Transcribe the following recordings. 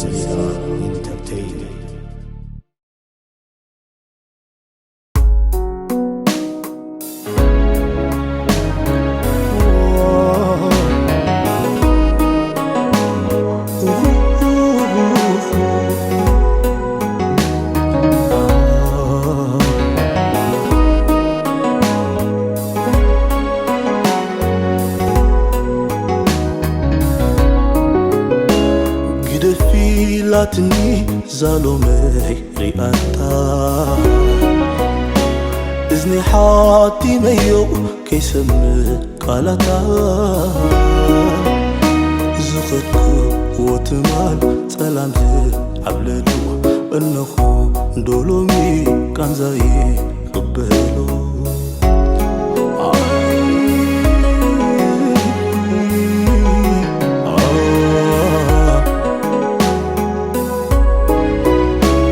Entertainment. ግደፊ ኢላትኒ ዛሎመይ ሪኣታ፣ እዝኒ ሓቲመዮ ከይሰምዕ ቃላታ። ዝኸድኩዎ ትማል ጸላም ዝዓብለሉ፣ እነኹ ዶ ሎሚ ቃንዛይ ክቕበሎ?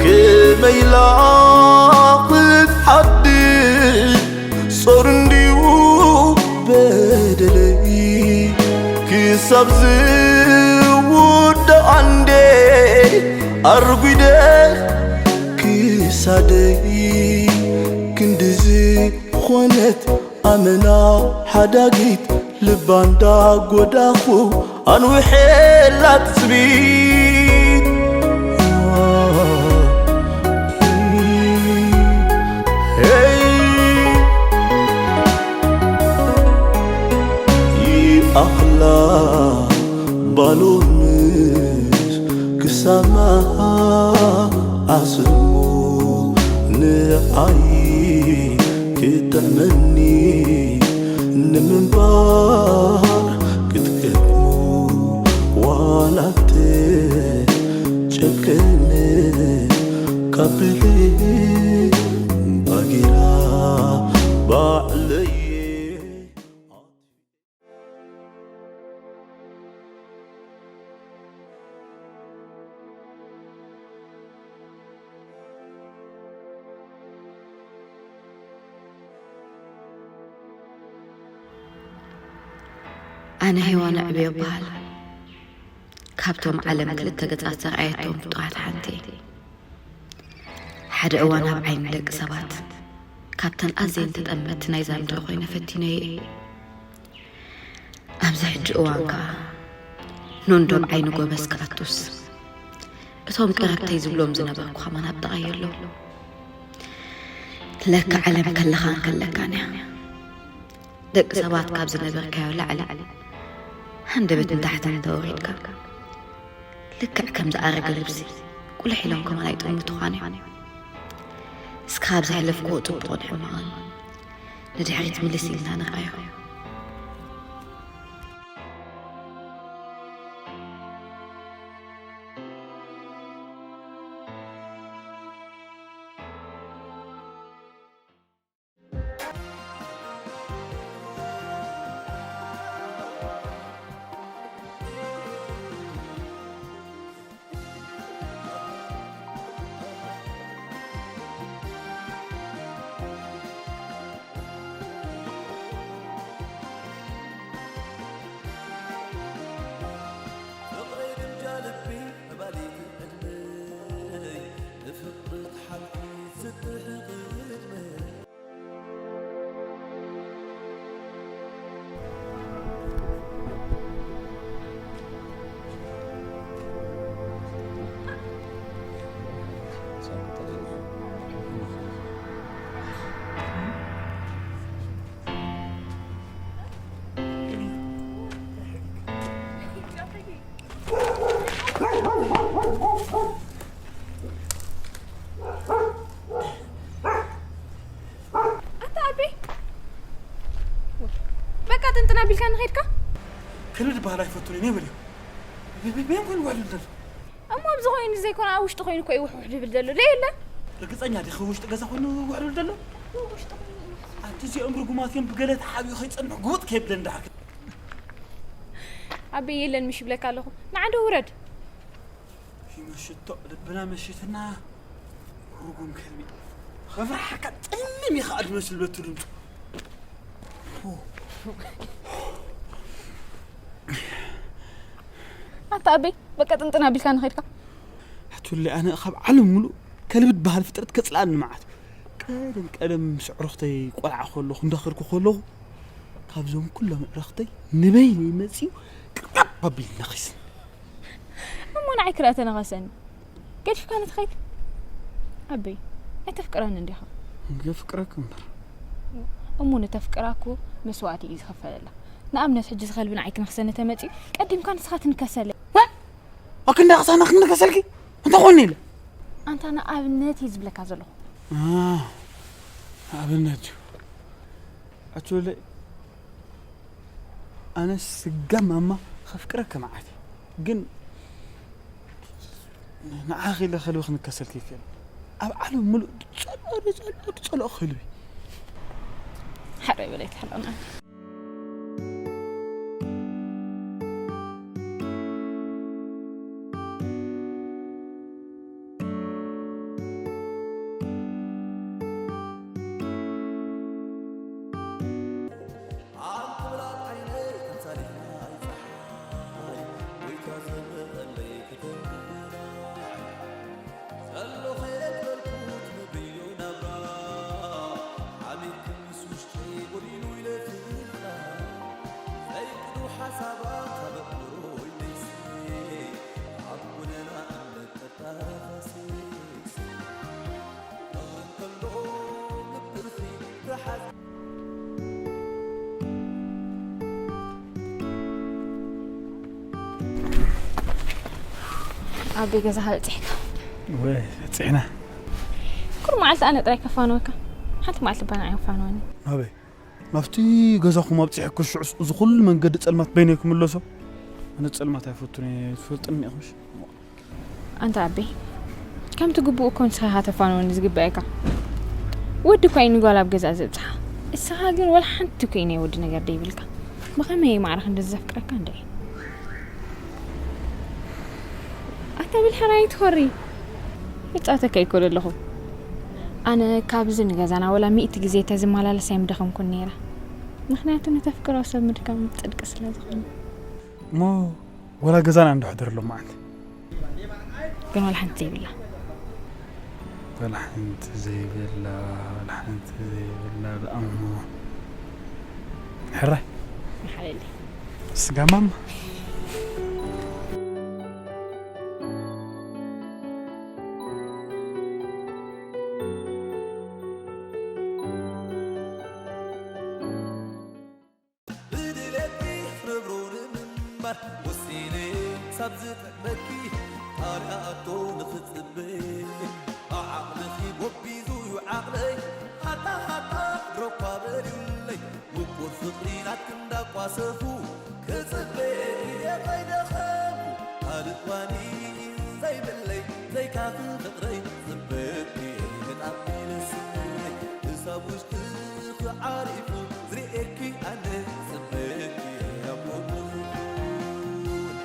ከመይ ኢላ ክትሓድር ጾር እንድዩ በደለይ፣ ክሳብ ዝውዳእ እንዴ ኣርጒደ ክሳደይ፣ ክንድዚ ኾነት ኣመና ሓዳጊት፣ ልባ እንዳ ጎዳኹ ኣንዊሐላ ትጽቢት። ሄይ ይኣኽላ ባሎምስ ክሳማ ኣስሞ ንዓይ ክጥዕመኒ ንምንባር ክትገጥሙ ዋላ ትጨክን ካብ ባጌራ ባዕለይ። ኣነ ሄዋን ኣዕብዮ እበሃል። ካብቶም ዓለም ክልተ ገጻት ዘርኣየቶም ፍጡራት ሓንቲ እየ። ሓደ እዋን ኣብ ዓይኒ ደቂ ሰባት ካብተን ኣዝየን ተጠመትቲ ናይዛ ምድሪ ኮይነ ፈቲነዮ እየ። ኣብዚ ሕጂ እዋን ከኣ ኖንዶብ ዓይኒ ጎበዝ ክኣቱስ፣ እቶም ቀረብተይ ዝብሎም ዝነበርኩ ከማን ኣብ ጥቓይ ኣለዉ። ለካ ዓለም ከለኻን ከለካን እያ። ደቂ ሰባት ካብ ዝነበርካዮ ላዕሊ ሃንደበት ንታሕቲ እንተወሪድካ፣ ልክዕ ከም ዝኣረገ ልብሲ ቁልሕ ኢሎም ከማን ኣይጥምቱኻን እዮም። እስከ ኣብ ዘሕለፍክዎ ጽቡቕን ሕማቕን ንድሕሪት ምልስ ኢልና ንርኣዮ። ፍቕረይ ግምጃ ልቢ መባልዒ ዕድመይ፣ ንፍቕሪ ትሓልፊ ዝጥሕቕ ዕድመይ። ኣታ ኣቤ፣ በቃ ጥንጥን ኣቢልካ ንኸድካ። ክንዲ በሃል ኣይፈቱን እየ በልዮ። በ-፣ በ-፣ በየን ኮይኑ ውዕል ዘሎ? እሞ ኣብዚ ኮይኑ ዘይኮነ ኣብ ውሽጢ ኮይኑ እኮ እዩ ውሕውሕ ዝብል ዘሎ። ዶ የለ? ርግጸኛ ዲኺ ውሽጢ ገዛ ኮይኑ ውዕል ዘሎ? ውሽጢ ኮይኑ እዩ ውሕውሕ ዝብል። ኣንቲ እዚኦም ርጉማት እዮም፣ ብገለ ተሓቢኡ ከይጸንሑ ጉጥ ከይብለን ደሓር። ኣቤ የለን ምሽ ይብለካ ኣለኹ። ንዓ ዶ ውረድ። ይመሽቶ ልብና መሽትና ርጉም ከልቢ። ከፍርሓካ ጸሊም ኢኻ ዝመስል በቲ ድምፁ። ኣታ ኣቤ፣ በቃ ጥንጥን ኣቢልካ ንኸድካ። ቱለ ኣነ ካብ ዓለም ሙሉእ ከልብድ በሃል ፍጥረት ከጽልኣኒ መዓት እዩ። ቀደም ቀደም ምስ ዕርኽተይ ቆልዓ ከለኹ እንዳኸድኩ ከለኹ ካብዞም ኩሎም ዕርኽተይ ንበይነይ መጺኡ ቅርብ ኣቢሉ ነኺስኒ። እሞ ንዓይ ክረኣ ተነኸሰኒ። ገዲፍካ ንትኸይድ ኣበይ? ኣይተፍቅረኒ እንዲኻ። ገፍቅረክ እምበር። እሞ ንተፍቅራ እኮ መስዋእቲ እዩ ዝኸፈለላ። ንኣብነት ሕጂ ዝኸልቢ ንዓይ ክነኽሰኒ ተመጺኡ ቀዲምካ ንስኻ ትንከሰለ። ወ ኣክንዳ ክሳና ክንከሰልኪ እንተ ኾነ ኢለ። ኣንታ ንኣብነት እዩ ዝብለካ ዘለኹ። ኣብነት እዩ ኣቹለ ኣነ ስጋ ማማ ከፍቅረከ መዓት ግን ንዓኺ ኢለ ከልቢ ክንከሰልኪ ይክእል ኣብ ዓለም ሙሉእ ዝጸልኦ ዝጸልኦ ዝጸልኦ ከልቢ ሓራይ በላይ ትሕለና። ኣበይ ገዛኻ በፂሕካ? ወይ በፂሕና። ኩሉ መዓልቲ ኣነ ጥራይ ከፋንወካ፣ ሓንቲ መዓልቲ እባ ንዓይ ኣፋንወኒ። ኣበይ? ናብቲ ገዛኹም ኣብፂሐ ክሽዑስ እዚ ኩሉ መንገዲ ፀልማት በይነይ ክምለሶ? ኣነ ፀልማት ኣይፈቱን እየ፣ ትፈልጥኒ ኢኹምሽ። ኣንታ ኣቤ፣ ከምቲ ግቡእ እኮ ንስኻ ኢኻ ተፋንወኒ ዝግበኣካ። ወዲ እኳ እዩ ንጓል ኣብ ገዛ ዘብጽሓ። እስኻ ግን ወላ ሓንቲ እኮ እዩ ናይ ወዲ ነገር ደይብልካ። ብኸመይ እየ ማዕረ ክንድዚ ዘፍቅረካ እንድዒ? ኣታ ብልሕራይ ትኾሪ። ይጻተካ እኮ ዘለኹ። ኣነ ካብዚ ንገዛና ወላ ሚእቲ ግዜ ተዝመላለስ ኣይምደኸምኩን ነይረ። ምኽንያቱ ንተፍቅሮ ሰብ ምድካም ጽድቂ ስለ ዝኾነ። እሞ ወላ ገዛና እንዶ ሕደር ሎማዓንቲ። ግን ወላ ሓንቲ ዘይብላ። ወላ ሓንቲ ዘይብላ፣ ወላ ሓንቲ ዘይብላ ደኣ እሞ። ሕራይ። ሓለሊ። ስጋ ማማ። ብድሌቲ ክነብሮ ንምንባር ወሲነ ክሳብ ዝጥዕመኪ ጣልያ ኣቶ ንኽጽበ ኣዓቕልኺ ጎቢዙ እዩ ዓቕለይ ሃታ ሃታ ድሮኳ በልዩለይ ምቁር ፍቕሪ ናትኪ እንዳቋሰኹ ክጽበ እየ ከይደኸምኩ ካልእ ዋኒ ዘይብለይ ዘይካፊ ፍቕረይ ጽበኪ እየ ጣዕሚ ደስ ዝብለይ ክሳብ ውሽጥኺ ዓሪፉ ዝርእየኪ ኣነ ጽበኪ እየ ኣብ ጎንኺ ክውን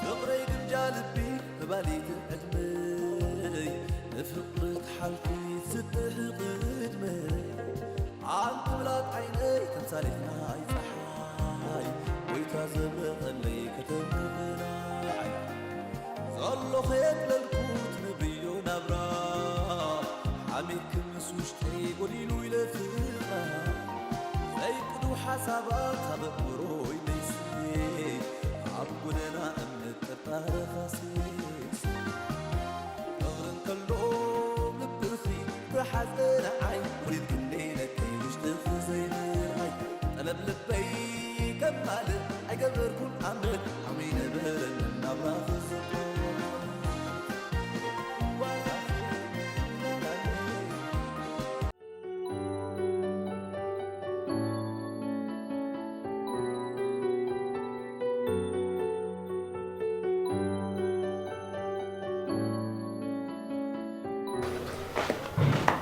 ፍቕረይ ግምጃ ልቢ ተባሊት ዕድመይ ንፍቕሪ ትሓልፊ ዝጥሕ ቅድመይ ኣንቲ ብላጥ ዓይነይ ተምሳሌት ናይ ፀሓይ ጎይታ ዘብረቐለይ ከተምብናይ ዘሎ ከየጥለልኩ ትንብዮ ናብራ ሓሚድኪ ምስ ውሽጠይ ጎዲሉ ኢለ ፍቕራ ዘይቅዱ ሓሳባት ኣብ ኣእምሮይ መይስየ ኣብ ጎደና እምነት ጥርጣረ ፋሲስ ፍቕሪ እንከሎ ልብኺ ተሓዘ ንዓይ ውሪድ ክንደይ ነከይ ውሽጥኺ ዘይምርኣይ ጠለብ ልበይ ከማልእ ኣይገበርኩን ኣምር ዓሚ ነበረን ናብራ ክዝቆ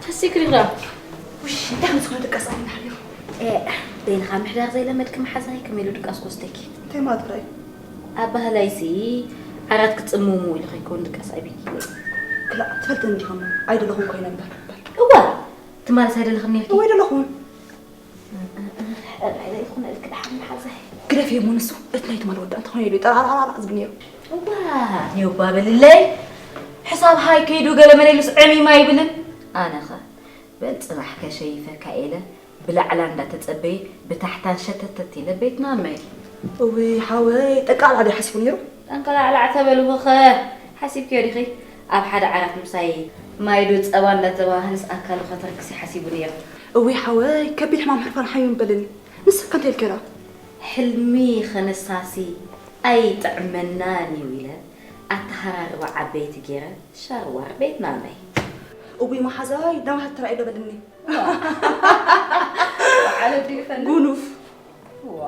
ተሲክሪ ዳ ውሽ እንታይ ምስ ዝኾነ ደቀስ ኣይናሕልዮ በይንኻ ምሕዳር ዘይለመድኪ መሓዛይ ከመይ ኢሉ ድቃስ ክወስደኪ እንታይ ማለት ራይ ኣብ ባህላይሲ ዓራት ክጽምሙ ኢሉ ከይከውን ድቃስ ኣይብይን ክላ ትፈልጥን እንዲኹም ኣይደለኹም ኮይነ እምበር እዋ ትማልስ ኣይደለኽን ነርኪ። እወ ኣይደለኹን። ሕራይ ዘይኮነ ኢልክ ደሓን መሓዛይ። ግደፍዮ እሞ ንሱ እቲ ናይ ትማል ወዲ እንተኾነ ኢሉ ጠራራራ ዝብል ነይሩ። እዋ ኔውባ በልለይ። ሕሳብ ሃይ ከይዱ ገለ መለ ኢሉስ ዕሚም ኣይብልን። ኣነኸ በል ጽባሕ ከሸይፈካ ኢለ ብላዕላ እንዳተጸበየ ብታሕታን ሸተተት ኢለ ቤት ማመይ። እውይ ሓወይ ጠንቀላዕላዕ ድዩ ሓሲቡ ነይሩ? ጠንቀላዕላዕ ተበልኹኸ ሓሲብክዮ ዲኺ? ኣብ ሓደ ዓራት ምሳይ ማይዶ ጸባ እንዳተባህልስ ኣካሉ ከተርክሲ ሓሲቡ ነይሩ። እውይ ሓወይ ከቢድ ሕማም ሕርፋን ሓዩ ምበለኒ። ንስካ እንታይ ኢልከ ደኣ? ሕልሚ ከነሳሲ ኣይጥዕመናን እዩ ኢለ ኣተሃራርባ ዓበይቲ ገይረ ሻርዋር ቤት ማመይ። እውይ መሓዛይ ደማሃት ተራእዩ ዶ በልኒ። ዓለብ ድዩ ይፈልጥ? ጉኑፍ። ዋ።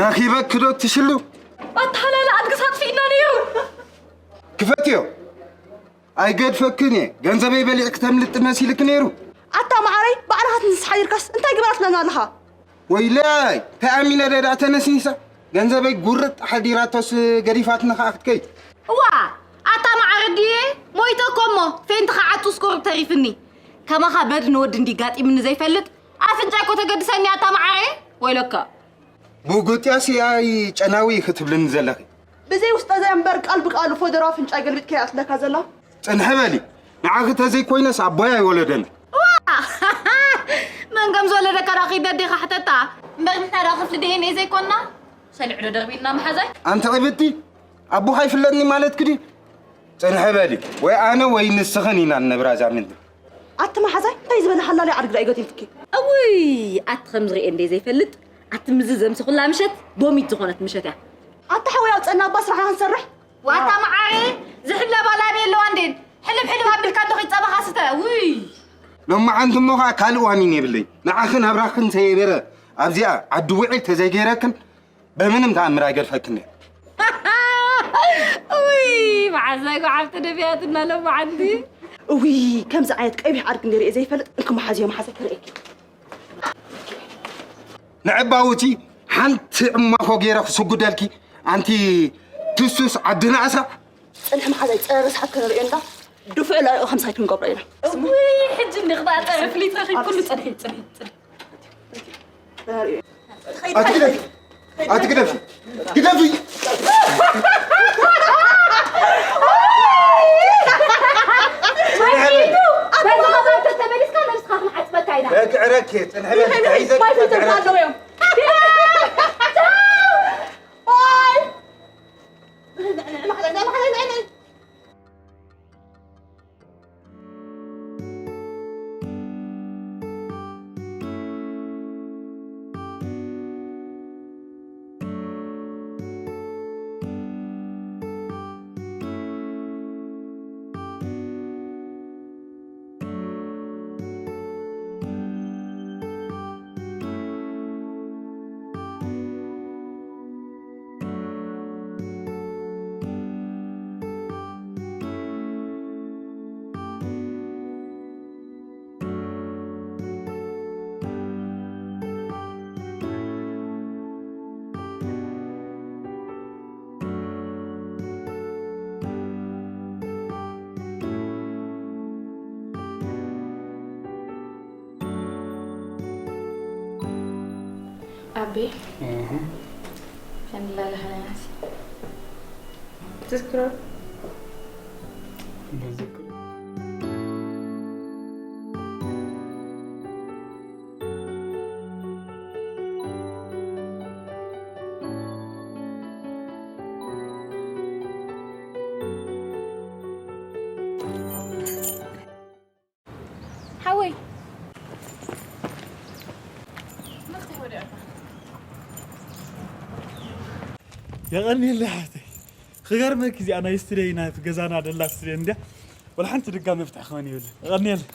ረኺበኪ ዶ ትሽሉ? ኣተሃላላ ኣድግስ ኣጥፊእና ነይሩ። ክፈትዮ። ኣይገድፈክን እየ። ገንዘበይ በሊዕኪ ተምልጢ መሲልኪ ነይሩ። ኣታ መዓረይ፣ ባዕልኻ ትንስሓ ይርካስ እንታይ ግበራ ትብለና ኣለኻ? ወይለይ፣ ተኣሚነ ደኣ ተነስኒሳ። ገንዘበይ ጉርጥ ሓዲራቶስ ገዲፋትና ከኣ ክትከይድ። እዋ፣ ኣታ መዓረ ድየ ሞይተ እኮ እሞ፣ ፌንትኻ ዓጹስ ቁሩብ ተሪፍኒ። ከማኻ በድኒ ወዲ እንዲ ጋጢምኒ ዘይፈልጥ፣ ኣፍንጫይ እኮ ተገድሰኒ ኣታ መዓረ፣ ወይለካ። ብጉጥያስ ያይ ጨናዊ ክትብልኒ ዘለኺ። ብዘይ ውስጠ ዘይ እምበር ቃል ብቃሉ ፎደሮ ኣፍንጫይ ገልቢጥካ እያ ትብለካ ዘላ። ጽንሒ በሊ። ንዓኺ ተዘይኮይነስ ኣቦይ ኣይወለደን። እዋ! መን ከም ዝወለደካ ዳ ኺድ ኣዴኻ ሕተታ። እምበር ንሕና ዳ ክፍሊ ዲ ኤን ኤ ዘይኮንና? ሰሊዑ ዶ ደርቢና መሓዛይ? ኣንቲ ዕብድቲ፣ ኣቦኻ ይፍለጥኒ ማለትኪ ድዩ? ጽንሒ በሊ። ወይ ኣነ ወይ ንስኽን ኢና ንነብራ እዛ ምድሪ። ኣቲ መሓዛይ፣ እንታይ ዝበለ ሃላሊ ዓርጊ ዳ እዩ ገዲፍኪ? እውይ፣ ኣቲ ከም ዝርእየ እንደ ዘይፈልጥ፣ ኣቲ ምዝ ዘምሲ ኩላ ምሸት ዶሚት ዝኾነት ምሸት እያ። ኣታ ሓወይ፣ ኣውፀና እባ ስራሕና ክንሰርሕ። ዋታ መዓረ፣ ዝሕለባ ላም የለዋ እንዴን? ሕልብ ሕልብ ኣቢልካ እንዶ ኺድ ጸባኻ ስተ። ውይ! ሎማዓንቲ እሞ ኸኣ ካልእ ዋኒን የብለይ። ንዓኽን ናብራኽን ሰየበረ ኣብዚኣ ዓዲ ውዒል ተዘይገይረክን በምንም ተኣምር ኣይገድፈክን እየ። ውይ፣ መሓዛይ ጓሓፍ ተደፊኣትና ሎማዓንቲ። እውይ፣ ከምዚ ዓይነት ቀይሕ ዓርኪ እንደ ርእየ ዘይፈልጥ፣ እንኪ መሓዝዮ መሓዛይ ከርእየኪ። ንዕባውቲ ሓንቲ ዕማኾ ገይረ ክስጉደልኪ፣ ኣንቲ ትሱስ ዓዲ ናእሳ። ጽንሒ መሓዛይ ጸረ ርስሓት ከነርእዮ እንዳ፣ ድፉዕ ለሪቑ ከምሳይ ክንገብሮ ኢና። እውይ፣ ሕጂ እንዲ ክባጠረ ፍሊጥ ረኺብ ኩሉ ጽንሒ፣ ጽንሒ፣ ጽንሒ። ኣትግደፊ! ኣትግደፊ! ግደፊ! በዚ ኸባቢ ተመሊስካ ነብስኻ ክንዓጽበካ ኢና። ረኪ-፣ ረኪ-፣ ጽንሒ በል። ማይ ፊልተር ኣለዎ እዮም። ኣቤ፣ እህ። ከንላለኸናስ ትዝክሮ? ሓወይ። የቐንየለይ ሓፍተይ። ክገርመኪ እዚኣ ናይ ስትደይ ናይ ገዛና ደላ ስትደይ እንድያ። ወላ ሓንቲ ድጋሚ ፍትሒ ክኾን ይብል። የቐንየለይ።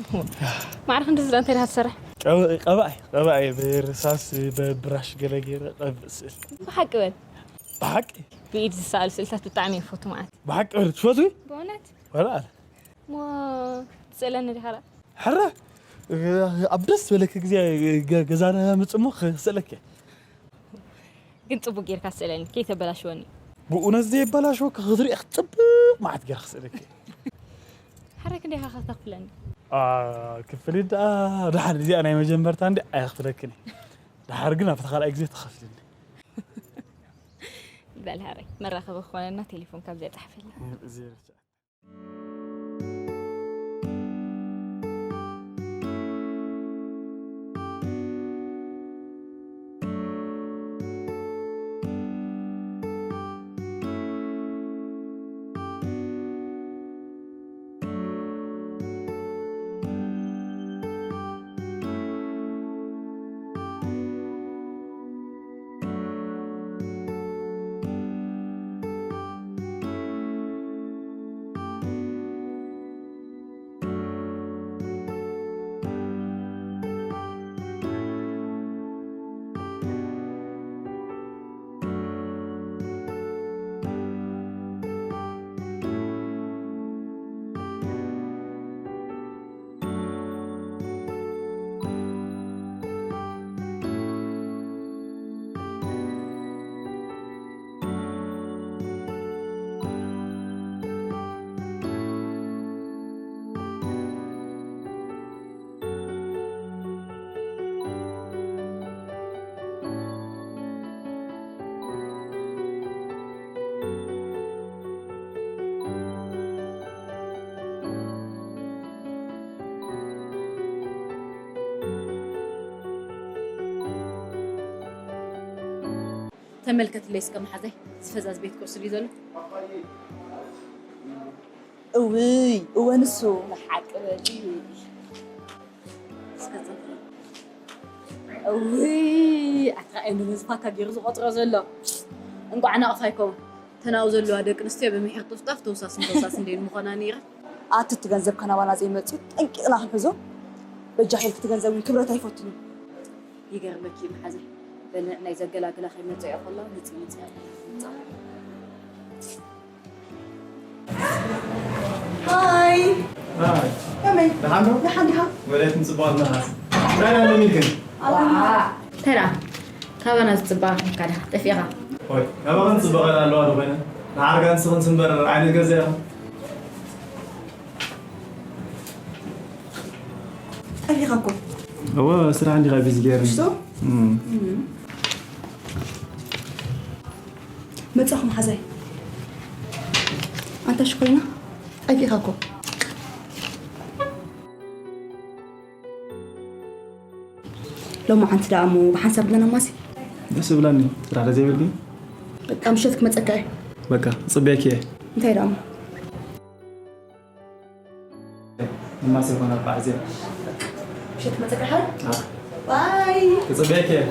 ማዕረ ክንዲ ዝዳ እንታይ ኢኻ ትሰርሕ? ቀብ-፣ ቀባእ፣ ቀባእ ብርሳስ፣ ብብራሽ ገለ ገይረ ቀብእ ስእል። ብሓቂ በል። ብሓቂ? ብኢድ ዝሰኣሉ ስእልታት ብጣዕሚ እየ ዝፈቱ ማለት። ብሓቂ በል ትፈትዊ? ብእውነት? ወላ ኣለ። እሞ ትስእለኒ ዲኻ ደኣ? ሕረ፣ ኣብ ደስ ዝበለኪ ግዜ ገ-፣ ገዛና ምጽእ እሞ ክስእለኪ። ግን ጽቡቅ ጌርካ ስእለኒ፣ ከይተበላሽወኒ። ብእውነት ዘየበላሽወኪ ክትሪኦ ጽቡቅ መዓት ጌርካ ክስእለኪ። ሕረ ክንደይ ኢኻ ከተኽፍለኒ? ኣ፣ ክፍሊት ደኣ ደሓን፣ እዚኣ ናይ መጀመርታ እንዲ ኣይኽፍለክን እየ። ደሓር ግን ኣብቲ ካልኣይ ግዜ ትኸፍልኒ። በል ሕረ፣ መራኸቢ ክኾነና ቴሌፎን ካብዚኣ ጸሓፈለይ። እዚኣ ተመልከትለይ እስከ መሓዛይ፣ እዚ ፈዛዝ ቤት ቁርሲ ድዩ ዘሎ? እውይ፣ እወ ንሱ። ሓቂ በሊ። እስከ ዘ-፣ እውይ፣ ኣታ እዩ ንመዝፋካ ገይሩ ዝቆጽሮ ዘሎ። እንቋዕ ናቕፋ ይከውን። ተናው ዘለዋ ደቂ ኣንስትዮ ብምሒር ጥፍጣፍ ተውሳስ ንተውሳስ እንዴ ምዃና ነይራ። ኣቲ እቲ ገንዘብ ከናባና ዘይመጽእ ጠንቂቕና ክንሕዞ። በጃኺ ኢልኪ እቲ ገንዘብ እውን ክብረት ኣይፈቱን እዩ። ይገርመኪ እዩ መሓዘይ። በንዕ ናይ ዘገላግላ ከይመጽኦ ከሎ ንጽ ንጽ። ሃይ። ሃይ። ከመይ? ደሓን ዶ? ደሓን ዲኻ? መሬት ምጽባቕ ኣለኻ። እንታይ ደኣ ለሚድክን? ኣላ። ተራ። ካባና ዝጽባቕ ዲኻ? ጠፊኻ። ሆይ፣ ካባኽን ጽባቐ ኣለዋ ዶ ኮይነ? ንዓርጋን ስኽን ስምበር ዓይነት ገዛ ኢኻ። ጠፊኻ እኮ። እወ፣ ስራሕ እንዲኻ ቢዚ ገይርኒ። እሱ? እም። እም። መጻኹ መሓዛይ። ኣንታ ሽኮይና፣ ጠፊኻ እኮ። ሎሚ ሓንቲ ደኣ እሞ ብሓንሳብ ኣለና ማሲ። ደስ ይብለኒ፣ ስራሕ ዶ ዘይብልኪ? በቃ ምሸት ክመጸካ እየ። በቃ፣ ክጽበየኪ እየ። እንታይ ደኣ እሞ? ንማሲ ይኾና በዓል ዜና። ምሸት ክመጸካ ሓር? ኣዎ። ባይ። ክጽበየኪ እየ።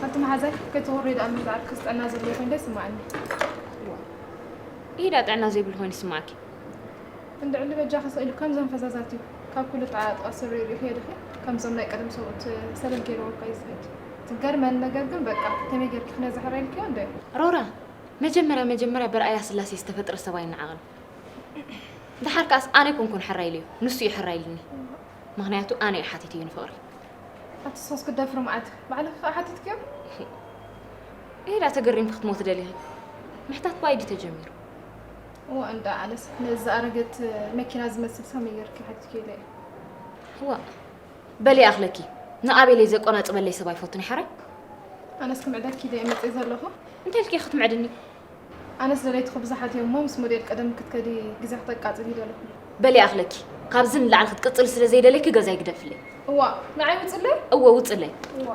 ኣቲ መሓዛይ፣ ከይትኹሪ ደኣ ምዝዓር ክስጠና ዘለዎ ኮይኑ ዶ ይስምዓኒ? እዋ። ይሄዳ ጥዕና ዘይብሉ ኮይኑ ይስምዓኪ? እንድዕሊ በጃኺ ስቕ ኢሉ ከምዞም ፈዛዛት እዩ። ካብ ኩሉ ጣጣ ስሩ ይርኢ ከይድኺ፣ ከምዞም ናይ ቀደም ሰብኡት ሰለል ገይርዎ እኳ እዩ ዝኸይድ። ትገርመኒ ነገር ግን በቃ ከመይ ጌርኪ ክነዚ ሕራይ ኢልክዮ እንዶ? ሮራ፣ መጀመርያ መጀመርያ በርኣያ ስላሴ ዝተፈጥረ ሰብ ኣይነዓቕን። ደሓር ከኣስ ኣነ ኣይኮንኩን ሕራይ ኢለዮ፣ ንሱ እዩ ሕራይ ኢሉኒ። ምኽንያቱ ኣነ እየ ሓቲተዮ ንፍቕሪ። ኣቲ ሶስ ክደፍሩ መዓት ባዕልኺ ከኣ ሓቲትክዮ? እሄዳ ተገሪምኪ ክትሞቲ ደሊኺ? ምሕታት ባይ ድዩ ተጀሚሩ? እዋ እንዳ ኣነስ ነዚ ኣረገት መኪና ዝመስል ሰብ መየርኪ ሓቲትክዮ ኢለ እየ። እዋ በሊ ኣኽለኪ ንኣቤለይ ዘቆናጽበለይ ሰብ ኣይፈቱን ይሓረ። ኣነስ ክምዕደኪ ኢለ እየ መጽእ ዘለኹ። እንታይ ኢልኪ ክትምዕድኒ? ኣነስ ደለይትኹ ብዙሓት እዮም እሞ ምስ ሞዴል ቀደም ክትከዲ ግዜ ክተቃጽል ይደለኹ። በሊ ኣኽለኪ ካብዚ ንላዕሊ ክትቅጽል ስለ ዘይደለኪ ገዛይ ግደፍለይ። እዋ ንዓይ ውጽለይ? እወ ውጽለይ። እዋ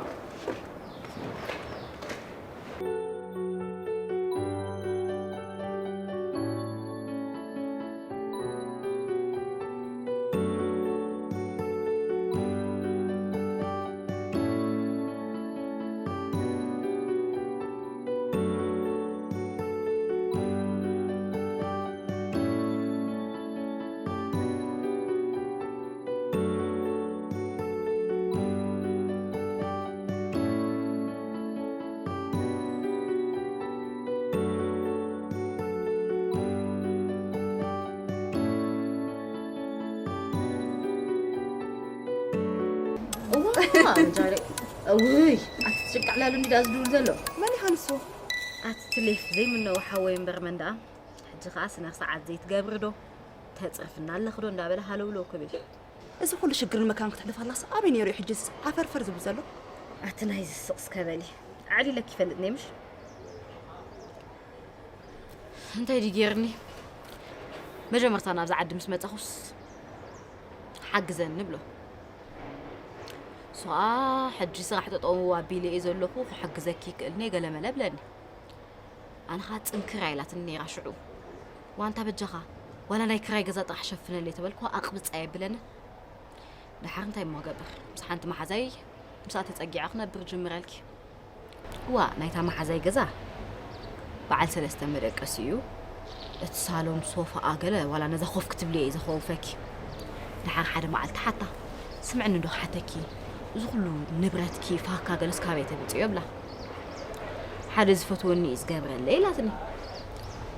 እዋ፣ ጃሪ። እውይ፣ ኣቲ ትጭቃዕ ላሉ እንዲ ደኣ ዝድውል ዘሎ። መን ይኾን እሱ? ኣቲ ትሌፍ ዘይምነው ሓወይ እምበር መን ደኣ? ሕጂ ኸኣ ስነ ሰዓት ዘይትገብሪ ዶ? ተጽርፍና ኣለኺ ዶ እንዳበለ ሃለውለው ክብል። እዚ ኩሉ ሽግርን መከራን ክትሕልፍ ኣላስ ኣበይ ነይሩ እዩ ሕጂስ ዓፈርፈር ዝብል ዘሎ? ኣቲ ናይዚ ስቕ እስከ በሊ። ኣዕሊለኪ ይፈልጥ ነይ ምሽ? እንታይ ድዩ ገይርኒ? መጀመርታ ናብዚ ዓዲ ምስ መጻኹስ ሓግዘኒ ብሎ። እሱ ኸኣ ሕጂ ስራሕ ጠጠው ኣቢለ እየ ዘለኹ፣ ክሕግዘኪ ይክእልኒ ገለ መለ ብለኒ። ኣነ ኸኣ ጽንክር ኣይላትን ነይራ ሽዑ። ዋንታ በጃኻ ዋላ ናይ ክራይ ገዛ ጥራሕ ሸፍነለይ ተበልኩ፣ ኣቕብጻ የብለኒ። ደሓር እንታይ እሞ ገብር? ምስ ሓንቲ መሓዛይ ምስኣ ተጸጊዐ ክነብር ጅምረልኪ። እዋ፣ ናይታ መሓዛይ ገዛ በዓል ሰለስተ መደቀሲ እዩ። እቲ ሳሎን ሶፋኣ ገለ ዋላ ነዛ ኮፍ ክትብሊ እየ ዘኸውፈኪ። ደሓር ሓደ መዓልቲ ሓታ፣ ስምዕኒ እንዶ ክሓተኪ፣ እዚ ኩሉ ንብረትኪ ፋካ ገለስ ካበይ ተምጽዮ ብላ። ሓደ ዝፈትወኒ እዩ ዝገብረለይ ኢላትኒ።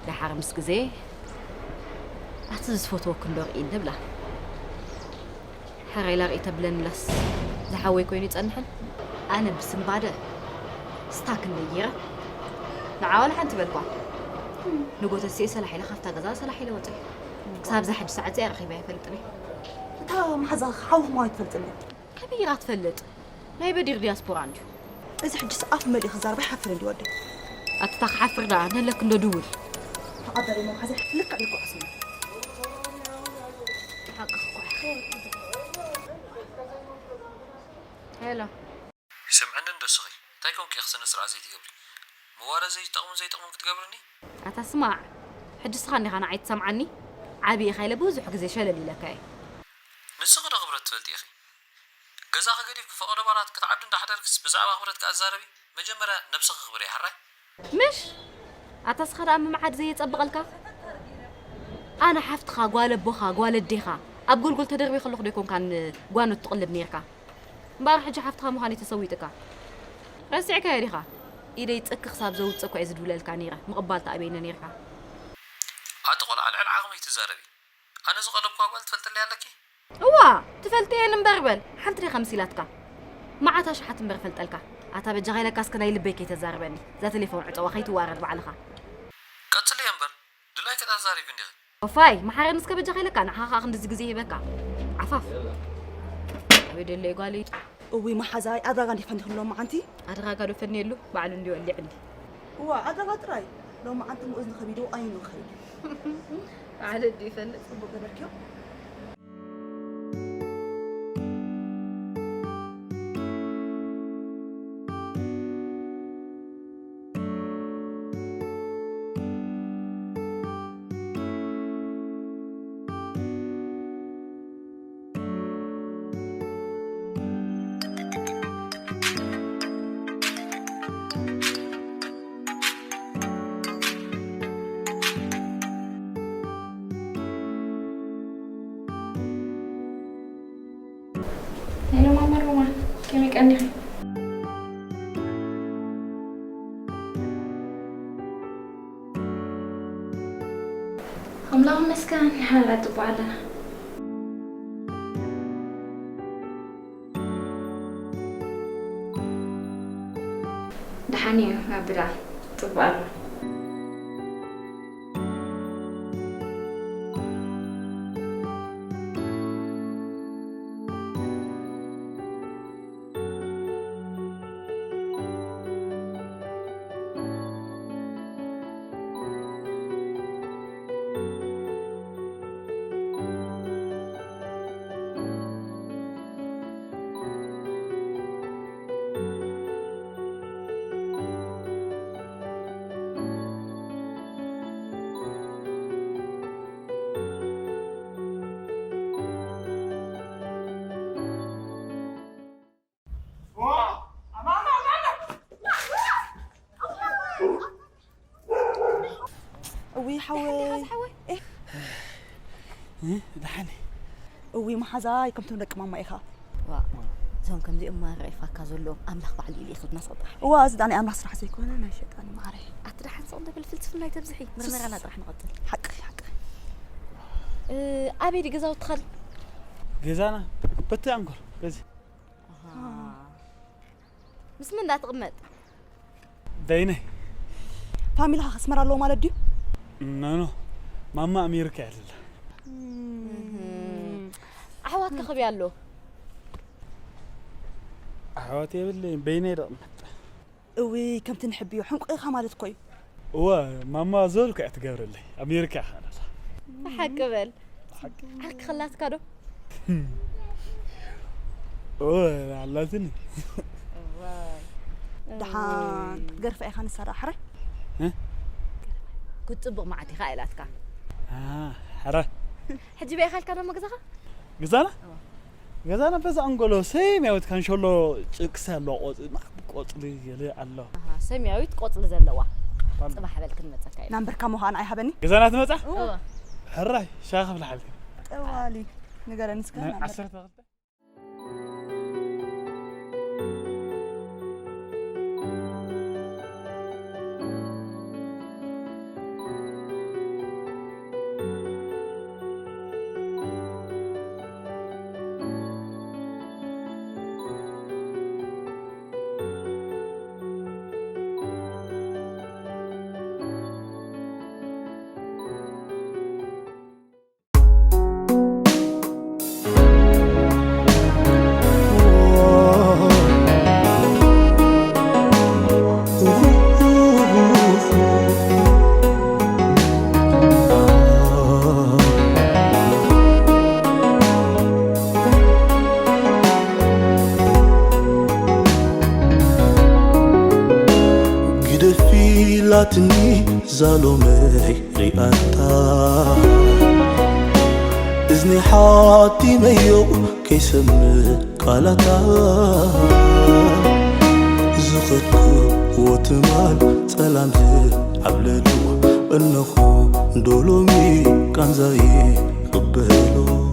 ደሓር ምስ ግዜ ኣቲ ዝፈትወኪ እንዶ ርኢኒ ብላ። ሕራይ ላርኢተ ብለንላስ ዝሓወይ ኮይኑ ይጸንሕን? ኣነ ብስንባደ ስታክ እንደ ጌረ ንዓ ዋላ ሓንቲ በልኳ። ንጎተሴ ሰላሕ ኢለ ካብታ ገዛ ሰላሕ ኢለ ወጸ። ክሳብ እዛ ሕጂ ሰዓት እዚኣ ረኺበ ኣይፈልጥን እየ። እታ ሓዛ ሓውኹም ኣይትፈልጥኒ። ከመይ ኢኻ ትፈልጥ? ናይ በዲር ዲያስፖራ እንድዩ። እዚ ሕጅስ ኣፍ መሊኡ ክዛረብ ይሓፍር እንዲ ወደይ። ኣትታ ክሓፍር ደኣ ነለክ እንዶ ድውል። ተቐበለይ መሓዛ ልክዕ ልክዕ ስማ። ሓቅኺ እኮ ኢኺ። ሄሎ። ይስምዐኒ እንዶ እስኺ? እንታይ ኮንኪ ኢኺ ስነ ስርዓት ዘይትገብሪ? መዋረ ዘይጠቕሙን ዘይጠቕሙን ክትገብርኒ? ኣታ ስማዕ፣ ሕጂ እስኻ እንዲኻ ንዓይ ትሰምዓኒ? ዓቢ ኢኻ ኢለ ብዙሕ ግዜ ሸለል ኢለካ እየ። ንስኺ ዶ ክብረት ትፈልጢ ኢኺ? ገዛኺ ገዲፍኪ ፈቐዶ ባራት ክትዓዲ እንዳሓደርክስ ብዛዕባ ክብረት ከኣ ትዛረቢ? መጀመርያ ነብስኺ ክብሪ ሕራይ። ምሽ? ኣታ እስኻ ደኣ ምምዓድ ዘየጸብቐልካ? ኣነ ሓፍትኻ፣ ጓል ኣቦኻ፣ ጓል ኣዴኻ፣ ኣብ ጎልጎል ተደርብየ ከለኹ ዶ ኣይኮንካን ጓኖት ትቕልብ ኔርካ? እምበኣር ሕጂ ሓፍትኻ ምዃነይ ተሰዊጥካ። ረሲዕካዮ ዲኻ? ኢደይ ጽክ ክሳብ ዘውጽእ እኮ እየ ዝድውለልካ ኔረ፣ ምቕባል ተኣበይነ ኔርካ። ኣቲ ቆልዓ ልዕሊ ዓቕመይ ትዛረቢ። ኣነ ዝቐለብኳ ጓል ትፈልጥለይ ኣለኪ? እዋ፣ ትፈልጥ እየን እምበር በል፣ ሓንቲ ዲኻ መሲላትካ? መዓት ኣሽሓት እምበር ፈልጠልካ። ኣታ በጃኻ ኢለካ እስከ ናይ ልበይ ከይተዛርበኒ። እዛ ቴሌፎን ዕጸዋ ከይትዋረድ ባዕልኻ። ቀጽልዮ እምበር፣ ድላይኪ ተዛሪቢ እንዲኺ። ኦፋይ፣ መሓረኒ እስከ በጃኻ ኢለካ፣ ንዓኻ ከኣ ክንድዚ ግዜ ሂበካ። ዓፋፍ። ኣበይ ደለይ ጓለይ? እውይ መሓዛይ፣ ኣድራጋ እንዲኺ ፈንዲኽሎም መዓንቲ? ኣድራጋ ዶ ፈንየሉ? ባዕሉ እንዲ ወሊዕ እንዲ። እዋ፣ ኣድራጋ ጥራይ። ሎም መዓንቲ ምኡዝ ንኸቢዱ ኣይኑ ኸይዱ። ባዕሉ እንዲ ይፈልጥ። ጽቡቕ ገበርክዮ። ሄሎ ማማ ሮማ፣ ከመይ ቀኒኺ? ኣምላኽ ይመስገን፣ ንሕና ጽቡቕ ኣለና። ደሓን እዩ ኣቢ ደኣ፣ ጽቡቕ ኣሎ። እውይ ሓወይ። ደሓን ኢኻ ሓወይ? እ? እ፣ ደሓን እየ። እውይ መሓዛይ፣ ከምቶም ደቂ ማማ ኢኻ። ዋ፣ እዞም ከምዚኦም ማራ ይፋካ ዘለዎም ኣምላኽ ባዕሉ ኢሉ ይኽድና ሰጣሕ። እዋ፣ እዚ ደኣ ናይ ኣምላኽ ስራሕ ዘይኮነ ናይ ሸጣን እዩ መዓረይ። ኣቲ ደሓን ስቕ እንተብል ፍልስፍና ኣይተብዝሒ፣ ሱስ። ምርመራና ጥራሕ ንቐጽል። ሓቂ፣ ሓቂ። እ፣ ኣበይ ድዩ ገዛውትኻል? ገዛና በቲ ኣንኮር፣ በዚ። ኣሃ። ምስ መን እንዳትቕመጥ? በይነይ። ፋሚላኻ ከስመራ ኣለዎ ማለት ድዩ? ኖ፣ ኖ። ማማ ኣሜሪካ እያ ዘላ። እህ። ኣሕዋትካ ከበይ ኣሎ? ኣሕዋት የብለይን፣ በይነይ ደቕመጥ። እውይ፣ ከምቲ ንሕብዮ ሕንቁ ኢኻ ማለት እኮ እዩ። እወ፣ ማማ ዘበልኩ እያ ትገብረለይ። ኣሜሪካ እያ ዘላ። ብሓቂ በል። ብሓቂ። ዓርኪ ከላትካ ዶ? እወ፣ ኣላትኒ። እዋይ። ደሓን ክትገርፋ ኢኻ ንሳ ደኣ፣ ሕራይ? እ? ክትጽብቕ መዓት ኢኻ ኢላትካ። ኣ፣ ሕራይ። ሕጂ በይ ኢኻ ኢልካ ደሞ ገዛኻ? ገዛና? እወ። ገዛና በዛ ኣንጎሎ ሰማያዊት ካንሸሎ ጭቅሲ ኣሎ፣ ቆጽ-፣ ማ-፣ ቆጽሊ ገለ ኣሎ። ኣሃ፣ ሰማያዊት ቆጽሊ ዘለዋ። ባል-፣ ጽባሕ በል ክንመጸካ ኢና። ናምበርካ ምዃን ኣይሃበኒ። ገዛና ትመጻ? እወ። ሕራይ፣ ሻሂ ክፍልሓልኪ። ጠዋሊ፣ ንገረኒ እስከ ናይ ናምበር። ዓሰርተ ክልተ። ትኒ ዛሎመይ ሪኣታ እዝኒ ሓቲመዮ ከይሰምዕ ቃላታ ዝኸድኩዎ ትማል ጸላም ዝዓብለሉ እነኹ ዶሎሚ ቃንዛይ ቅበሎ።